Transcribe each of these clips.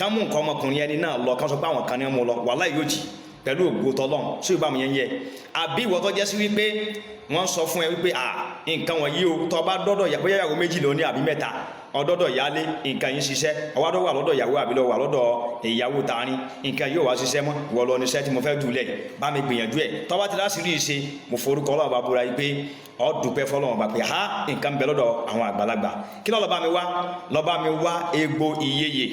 Ká mú nǹkan ọmọkùnrin ẹni náà lọ, ká sọ pé àwọn kan ní mú lọ, wàláhì yóò jì pẹ̀lú ògo tọlọ́run. Sí ìbámu yẹn yẹ? Àbí ìwọ tó jẹ́ sí wípé wọ́n sọ fún ẹ wípé à nǹkan wọ̀nyí o, tó bá dọ́dọ̀ bóyá ìyàwó méjì ló ní àbí mẹ́ta, ọdọ́dọ̀ ìyálé, nǹkan yìí ṣiṣẹ́, ọwọ́ wà lọ́dọ̀ ìyàwó àbí lọ wà lọ́dọ̀ ìyàwó taarin, nǹkan yóò wá ṣiṣẹ́ mọ́. Ìwọ lọ níṣẹ́ tí mo fẹ́ jùlẹ̀, bá mi gbìyànjú ẹ̀. Tó bá ti láṣìírí ṣe, mo forúkọ Ọlọ́run bá búra yìí pé ọ dúpẹ́ fọlọ́run bá pé ha nǹkan bẹ lọ́dọ̀ àwọn àgbàlagbà. Kí ló lọ bá mi wá? Lọ bá mi wá egbò ìyeyè.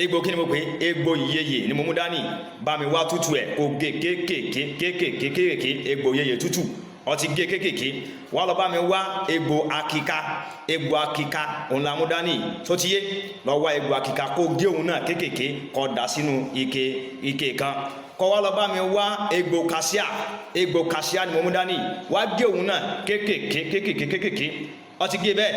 Egbò kí ni mo pè? Egbò ìyeyè ni mo mú dání. Bá mi wá tútù ẹ̀, kó gé kéékèèké kéékèèké kéékèèké. Egbò ìyeyè tútù, ó ti gé kéékèèké. Wá lọ bá mi wá egbò akika. Egbò akika òun la mú dání, tó ti yé? Lọ wá egbò akika, kó gé òun náà kéékèèké, kó dà sínú ike kan. Kó wá lọ bá mi wá egbò kasia. Egbò kasia ni mo mú dání. Wá gé òun náà kéékèèké kéékèèké kéékèèké. Ó ti gé bẹ́ẹ̀,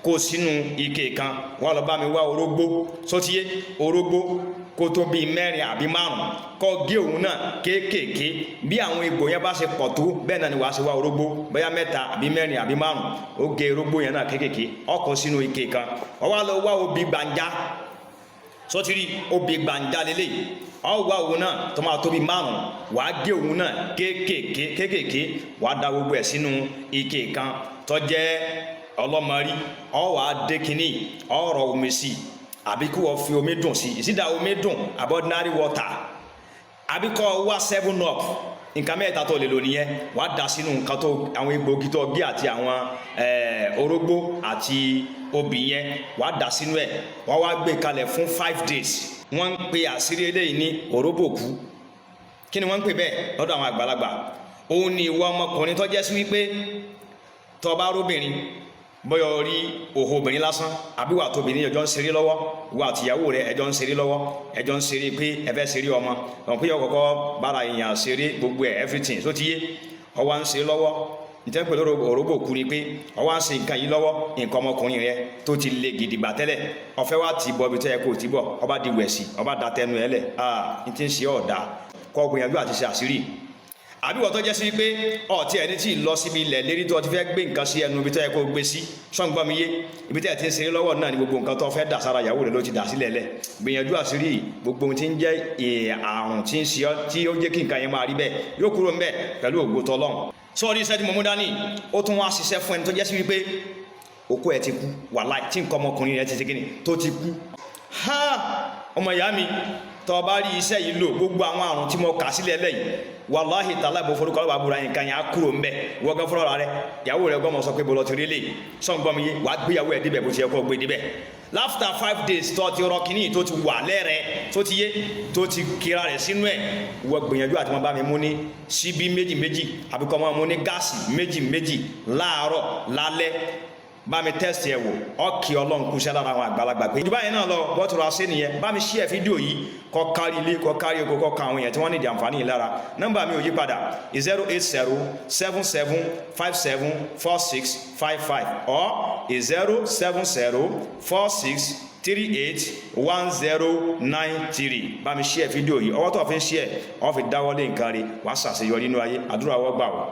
kó sínú ike kan. Wá lọ bá mi wá orógbó, tó ti yé? Orógbó kó tó bíi mẹ́rin àbí márùn, kó gé òun náà kéékèèké. Bí àwọn egbò yẹn bá ṣe pọ̀ tó, bẹ́ẹ̀ náà ni wàá ṣe wá orógbó, bóyá mẹ́ta àbí mẹ́rin àbí márùn. Ó gé orógbó yẹn náà kéékèèké, ó kó sínú ike kan. Ó wá lọ wá obì gbàǹjà sọtiri. Obì gbàǹjà lélẹ̀, ó wá òun náà tó máa tóbi márùn, wàá gé òun náà kéékèèké kéékèèké. Wàá da gbogbo ẹ̀ sínú ike kan tó jẹ́ ọlọ́mọrí. Ó wàá dé kínní, ó rọ omi sí, àbí kí wọ́n fi omi dùn sí, ìsídà omi dùn àbí ordinary water, àbí kọ́ wá 7 Up. Nǹkan mẹ́ta tó lè lò nìyẹn. Wàá da sínú nǹkan tó àwọn egbòogi tó gé àti àwọn orógbó àti obì yẹn, wàá da sínú ẹ̀. Wàá wá gbé kalẹ̀ fún 5 days. Wọ́n ń pe àṣírí eléyìí ní òróbòkú. Kí ni wọ́n ń pè bẹ́ẹ̀ lọ́dọ̀ àwọn àgbàlagbà? Òun ni ìwọ ọmọkùnrin tó jẹ́ sí wípé tó bá róbìnrin, bóyá o rí òhò obìnrin lásán, àbí wà tóbìnrin ẹjọ́ ń ṣeré lọ́wọ́, ìwọ àtìyàwó rẹ ẹjọ́ ń ṣeré lọ́wọ́, ẹjọ́ ń ṣeré pé ẹ fẹ́ ṣeré ọmọ ọ̀hún, pé yọ kọ́kọ́ bára èèyàn ṣeré, gbogbo ẹ̀, everything, tó ti yé? Ọwọ́ ń ṣeré lọ́wọ́. Nítorí pé òróbò kú ni pé ọwọ́ ń ṣe nǹkan yìí lọ́wọ́, nǹkan ọmọkùnrin rẹ tó ti le gidigba tẹ́lẹ̀, ọ̀fẹ́ wa ti bọ̀ ibi tó yẹ kó ti bọ̀, ọba di wẹ̀sì, ọba da tẹnu ẹ lẹ̀, ah, n ti ń ṣe ọ̀dà. Kọ́ gbìyànjú àti ṣe àṣírí. Àbí wọ́n tó jẹ́ sí pé ọ̀tí ẹni tí lọ síbi ilẹ̀ lérí tó ti fẹ́ gbé nǹkan sí ẹnu ibi tó yẹ kó gbé sí, sọ́ngbọ́n mi yé? Ibi tí ẹ ti ń ṣeré lọ́wọ́ náà ni gbogbo nǹkan tó fẹ́ dà sára ìyàwó rẹ̀ ló ti dà sílẹ̀ lẹ̀. Gbìyànjú àṣírí. Gbogbo ohun tí ń jẹ́ àrùn tí ń ṣe ọ́ tí ó jẹ́ kí nǹkan yẹn máa rí bẹ́ẹ̀ yóò kúrò ńbẹ̀ pẹ̀lú ògo tọlọ́run. Sọ́ọ́rí iṣẹ́ tí mo mú dání, ó tún wá ṣiṣẹ́ fún ẹni tó jẹ́ sí wípé okó ẹ̀ ti kú, wàláì, tí nǹkan ọmọkùnrin rẹ̀ ti ṣe kíni tó ti kú. Ha, ọmọ ìyá mi, tó bá rí iṣẹ́ yìí lò, gbogbo àwọn àrùn tí mo kà sílẹ̀ lẹ́yìn, wàláhì tàlá, ìbò forúkọ ọlọ́wà búra, nǹkan yẹn á kúrò ńbẹ. Wọ́n gan fúnra rẹ, ìyàwó rẹ gbọ́mọ sọ pé bọ́lọ̀ ti rí lè sọ́n mi yé. Wàá gbéyàwó ẹ̀ débẹ̀ bó ti yẹ kó gbé débẹ̀. After 5 days tó ti rọ kínní, tó ti wà lẹ́rẹ̀, tó ti yé, tó ti kíra rẹ̀ sínú ẹ̀, wọ́n gbìyànjú àti wọn bá mi mú ní síbí méjì méjì, àbí kọ́ máa mú ní gáàsì méjì méjì láàárọ̀ lálẹ́. Bá mi test ẹ̀ wò, ọkì Ọlọ́run kúṣẹ́ lára àwọn àgbàlagbà pé ìjọba yẹn náà lọ bọ́tùrọ̀ àṣẹ nìyẹn. Bá mi share fídíò yìí, kó kárí ilé, kó kárí oko, kó ka àwọn èèyàn tí wọ́n ní ìdí àǹfààní yìí lára. Nọ́mbà mi ò yí padà: 08077574655 or 07046381093. Bá mi share fídíò yìí. Ọwọ́ tó fi ń share, ọ fi dáwọ́lé nǹkan rí, wàá ṣàṣeyọrí nínú ayé. Àdúrà wọ́n gbà wọ́.